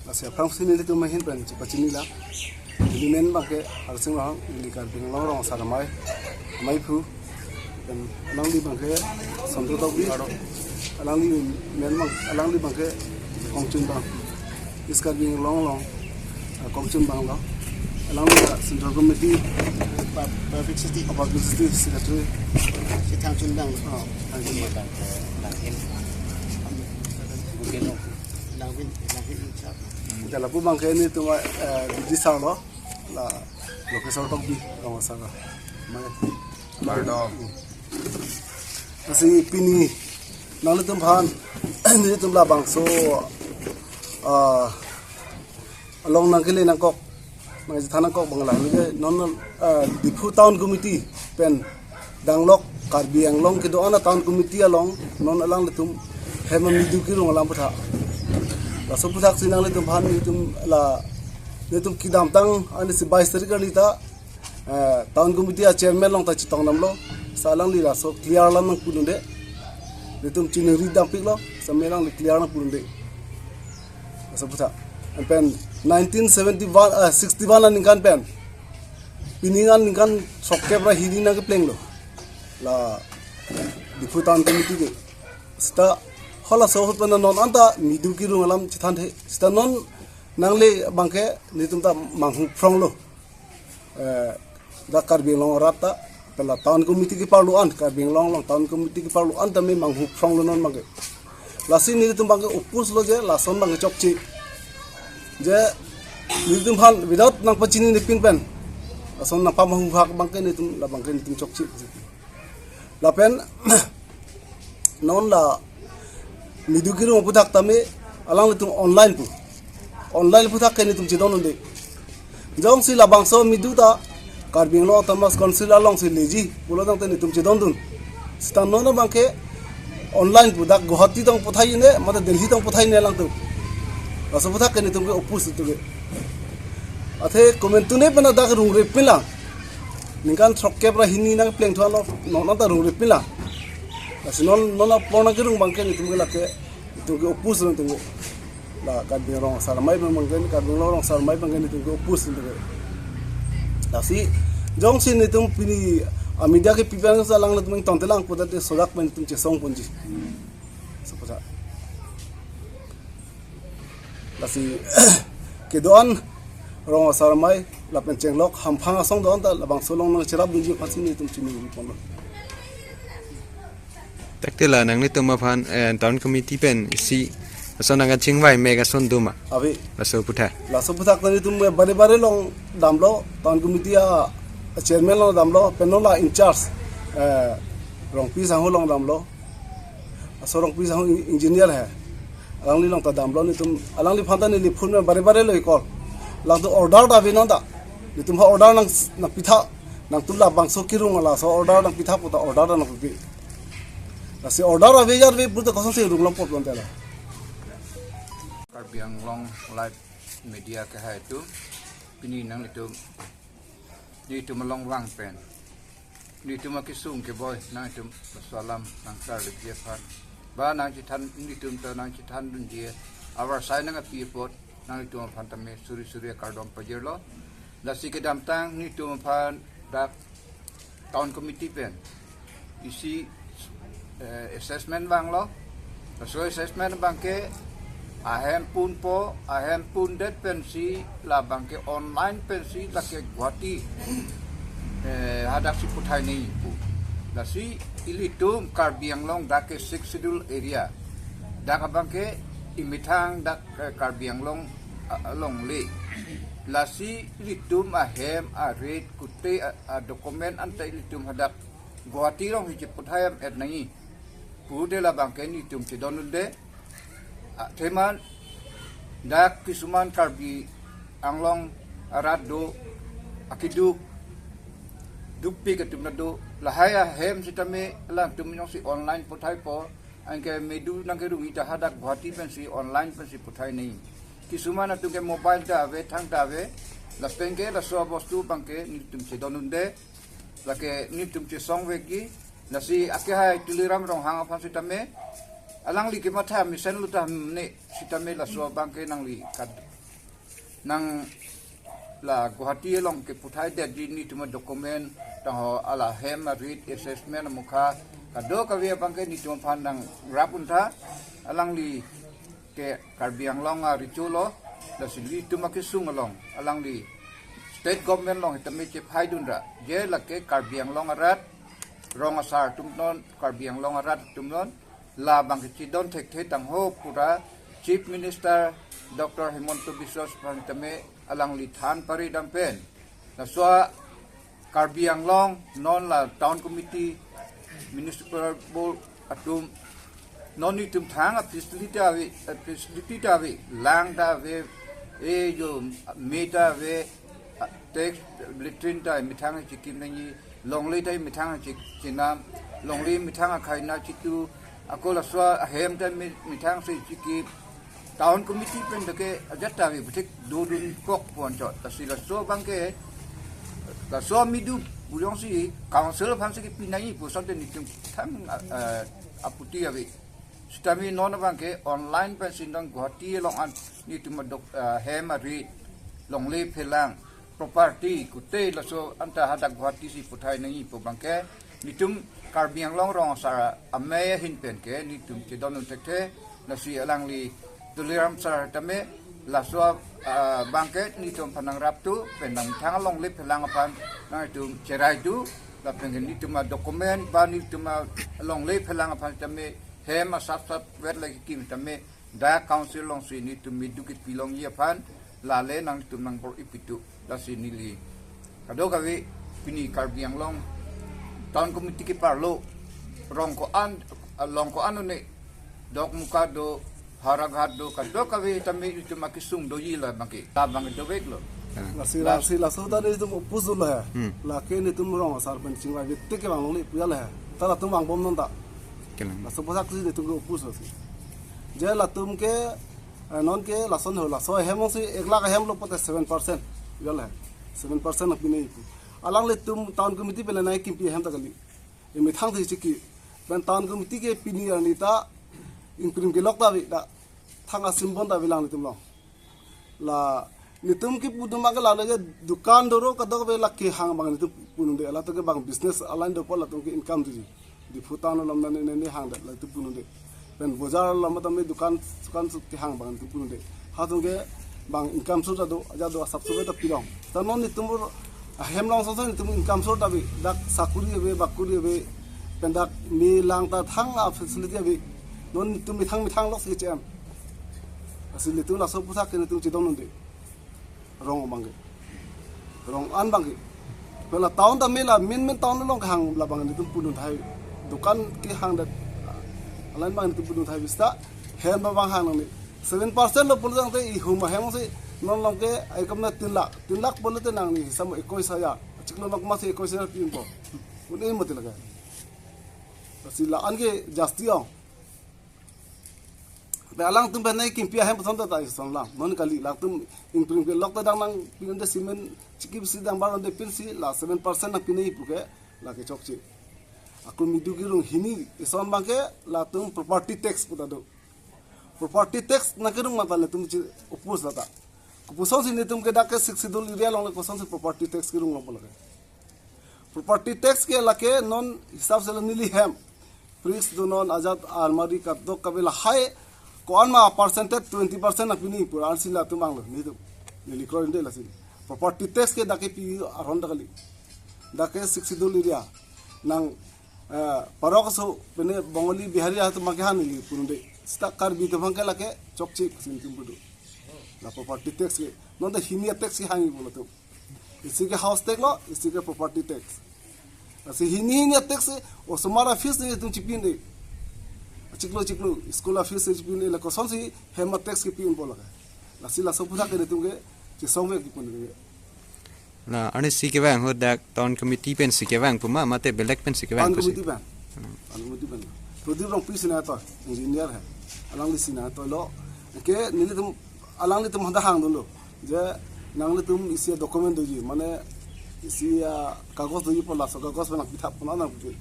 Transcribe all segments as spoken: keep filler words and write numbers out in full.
Lasi aphrangsi nelitum ahin pen chepachinilo. Neli men abangke Harsing Ronghang, neli Karbi Anglong Rong Asar Amei, Amei Phu. Pen alangli abangke Sondro Tokbi. Alangli men abang, alangli abangke Kongchunbang, East Karbi Anglong along, ah, Kongchunbang lo. Alangli Central Committee, Publicity, Publicity Secretary. Si Thangchunbang. Ah, Thangchunbang. Langhin. Langhin, Langhin in charge. Lapu abangke nelitum, eh, D D sir lo, la Lokeswar Tokbi, Rong Asar Amei. Kardom. Lasi pini nanglitum aphan, nelitum labangso, ah, along nangkele nangkok, nangchethan nangkok abang la, neli non, ah, Diphu Town Committee pen danglok Karbi Anglong kedo-an a-Town Committee along non alanglitum hem amidu kirung alam aputhak. Laso aputhaksi nanglitum aphan nelitum la, nelitum kedamtang arni si bais tarik arni ta, eh, Town Committee a-chairman along ta chetongdamlo. Lasi alangli laso clear alam nangpudunde. Nelitum chiningri dampiklo, same alangli clear nangpudunde. Laso aputhak. Pen nineteen seventy-one, eh, sixty-one aningkan pen pini aningkan throkkep ra hini nangkeplenglo la Diphu Town Committee ke. Seta halaso ahut pen non anta midu kirung alam chethanthe. Seta non nangle abangke nelitum ta manghu phronglo. Eh, dak Karbi Anglong arat ta, pen la Town Committee keparlu an, Karbi Anglong along Town Committee keparlu an tame manghu phronglo non abangke. Lasi nelitum abangke oppose lo je lason abangke chokche. Je nelitum aphan without nangpachinine pin pen lason nangpamanghu hak abangke nelitum, labangke nelitum chokche. Lapen non la midu kirung aputhak tame alanglitum online pu. Online aputhak ke nelitum chedondunde. Jongsi labangso midu ta Karbi Anglong Autonomous Council alongsi leji pulo tangte nelitum chedondun. Seta non abangke online pu, dak Guwahati tong pathaine, mate Delhi tong pathaine alangtum. Laso aputhak ke nelitum ke oppose nelitum ke. Athe komantu ne pen dak rungrepinlang. Ningkan throkkep ra hini nangplengthulo, non anta rungrepinlang. Lasi non, non apor nangkerung abangke nelitum ke lake, nelitum ke oppose nelitum ke. La Karbi Rong Asar Amei abangke, Karbi Rong Asar Amei abangke nelitum ke oppose nelitum ke. Lasi jongsi nelitum pini a-media kepi pen sa alanglitum tongtelang pulote sodak pen nelitum chesong ponji. Laso aputhak. Lasi kedo-an Rong Asar Amei lapen chenglok hamphang asong do-an ta labangso along nangcherapdunji aphansi nelitum chiningri ponlo. Takte la nanglitum aphan, eh, Town Committee pen isi ason nangkachingvai mek ason do ma? Ave. Laso aputhak. Laso aputhak ta nelitum, eh, bare bare along damlo, Town Committee a-chairman along damlo, pen non la in charge, eh, Rongpi sangho along damlo. Laso Rongpi sangho en-, engineer he. Alangli along ta damlo nelitum, alangliphan ta neli phone pen bare bare lo call. Alangtum order ta ave non ta. Nelitum ha order nang, nangpitha, nangtum labangso kirung laso order nangpitha pu ta order ta nangpipe. Lasi order ave, jar ave pulote kosonsi rung long pon te la. Karbi Anglong Live Media kehai atum, pini nanglitum, nelitum along vang pen, nelitum akesung keboi, nanglitum laso alam nangklarji aphan, ba nangchethan, nelitum ta nangchethandunji avarsai nangpi apot, nanglitum aphan tame suri suri akardom pajirlo. Lasi kedamtang nelitum aphan dak Town Committee pen isi, eh, assessment vanglo. Laso assessment abangke ahem punpo, ahem pundet pensi labangke online pensi lake Guwahati, eh, hadaksi puthai nangji pu. Lasi ilitum Karbi Anglong dak ke Sixth Schedule area. Dak abangke imethang dak, eh, Karbi Anglong, ah, alongle. Lasi ilitum ahem arit kute a, a document anta ilitum hadak Guwahati alongsi cheputhai am-et nangji pulote labangke nelitum chedondunde. Athema dak kisuman Karbi Anglong arat do, akeduk dukpik atum ta do, lahai ahem sitame alangtum jongsi online puthaipo, anke midu nangkerungji ta hadak Guwahati pensi online pensi puthai nangji. Kisuman atum ke mobile ta ave, thang ta ave, lapen ke laso abostu abangke nelitum chedondunde, lake nelitum chesongvekji. Lasi akehai Tuliram Ronghang aphan sitame, alangli kematha mesenlo tahai ne sitame laso abangke nangli kad-, Nang la Guwahati along keputhai detji netum adocument, tangho ala hem arit, assessment amokha, kadokave abangke netum aphan nangrap untha. Alangli ke Karbi Anglong arecho lo, lasi netum akesung along alangli state government along sitame chephaidun ra, je lake Karbi Anglong arat, rong asar atum non, Karbi Anglong arat atum non, labangke chedon thekthe, tangho pura Chief Minister Doctor Himanta Biswa Sarma aphan sitame alangli than pari dam pen, laso Karbi Anglong non la Town Committee, Municipal Board atum non netum thang a facility ta ave, a facility ta ave, lang ta ave, e jo me ta ave, a tax, latrine ta methang chikip nangji, longle ta methang chik chinam, longle methang akhai na chitu, ako laso ahem ta me-, methang si chikip, Town Committee pen dake ajat ta ave, puthek dodun kok pon chot. Lasi laso abangke, laso midu bujong si Council aphan si kepi nangji pu asonte netum thang, eh, aputi ave. Sitame non abangke online pen si non Guwahati along an netum adok, eh, hem arit, longle phelang, property kute laso anta hadak Guwahati si puthai nangji pu abangke, netum Karbi Anglong rong asar amei ahin pen ke netum chedon un thekthe, lasi alangli Tuliram sir tame laso, ah, abangke netum aphan nangrap tu, pen nangthang alongle phelang aphan nangtum cherai tu, lapen ke netum adocument ba netum alongle phelang aphan tame hem asap sap vet lagi kim tame, dak Council along si netum midu kepi longji aphan, lale nangtum nangbor-ipi tu, lasi neli kadokave pini Karbi Anglong Town Committee keparlo, rong ko-an, along ko-an un-e, Dokmoka do, Howraghat do, kadokave tame netum akesung doji labangke, labangke dovek lo. Lasi, lasi, laso ta netum oppose lo he. Hmm. Lake netum rong asar pen chingvai vete ke vanglongle pu ya le he. Ta latum vangbom non ta. Kelang. Laso aphuthak si netum ke oppose lo si. Je latum ke, eh, non ke lason ho, laso ahem si ek lakh ahem lo pote seven percent. Ya le he. Seven percent nangpi nangji pu. Alanglitum Town Committee pen nangkimpi ahem ta kali. Emethang si chiki. Pen Town Committee ke pini arni ta ingprim kelok ta ave ta. Thang asymbol ta ave alanglitum along. La netum kepu atum abangke lale ke dukan doro kadokave la kehang abang netum pu un-e, latum ke bang business aline dopo latum ke income doji. Diphu town along nane nane hang det latum pu un-e. Pen bojar along tame dukan, dukan su kehang abang netum pu un-e. Halatum ke bang income source ta do, ajat do asap sobe ta pilong. Ta non netum bor ahem along soso netum income source ta ave, dak sakuri ave, bakuri ave, pen dak me lang ta thang a facility ave. Non netum methang methang lok si che-em. Lasi netum laso aphuthak ke netum chedon un-e. Rong abangke. Rong an abangke. Pen la town tame la main main town along kehang labang netum pu un thai. Dukan kehang det. Aline abang netum pu un thai vista. Hem abang hang nangne. Seven percent lo pulo tangte ihum ahem si non along ke ai kam na tin lakh. Tin lakh pulote nangli hisam ekois hajar. Chiklo nok mas ekois hajar pi unpo. Un-e mati lake. Lasi la-an ke jasti ong. Pe alangtum pen nangkimpi ahem puson ta ta ison lang. Non kali latum ingprim kelok ta dang nangpi un-e cement chikip si dang bar un-e pinsi la seven percent nangpi nangji pu ke lake chokche. Ako midu kerung hini ison abangke latum property tax pu ta do. Property tax nangkerung mata latum chi oppose la ta. Kopuson si netum ke dak ke Sixth Schedule area along le koson si property tax kerung longpo lake. Property tax ke lake non hisap si la neli hem, fridge do non ajat almari kadokave lahai ko-an ma percentage twenty percent nangpi nangji pu an si latum vanglo netum. Neli kroi un-e lasi. Property tax ke dak kepi aron ta kali. Dak ke Sixth Schedule area. Nang, eh, parok so pene Bengali Bihari atum abangke hang neli pu un-e. Seta Karbi atum abangke lake chokche si netum pu do. La property tax ke. Non ta hini a tax ke hangji pu latum. Isi ke house tax lo, isi ke property tax. Lasi hini hini a tax si osomar a fees netum chipi un-e. Chiklo chiklo school a fees si chipi un-e, la koson si hem a tax kepi unpo lake. Lasi laso aphuthak ke netum ke chesong ve kipu un-e. La arni si kevang ho dak Town Committee pen si kevang pu ma mate belek pen si kevang Town pu si? Committee pen. Hmm. Town Committee pen. Prodip Rongpi si nangtoi, engineer he. Alangli si nangtoi lo. Ke nelitum alanglitum hadak hangdunlo. Je nanglitum isi document doji, mane isi, ah, kagos doji pu laso kagos pen nangpithap pu nangpipe.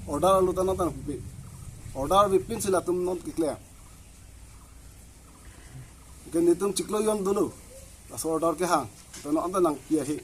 Order alo ta nangpipe. Order avepin si latum non keklem. Ke netum chiklo jon dolo. laso order kehang, to non ta nangpi ahi.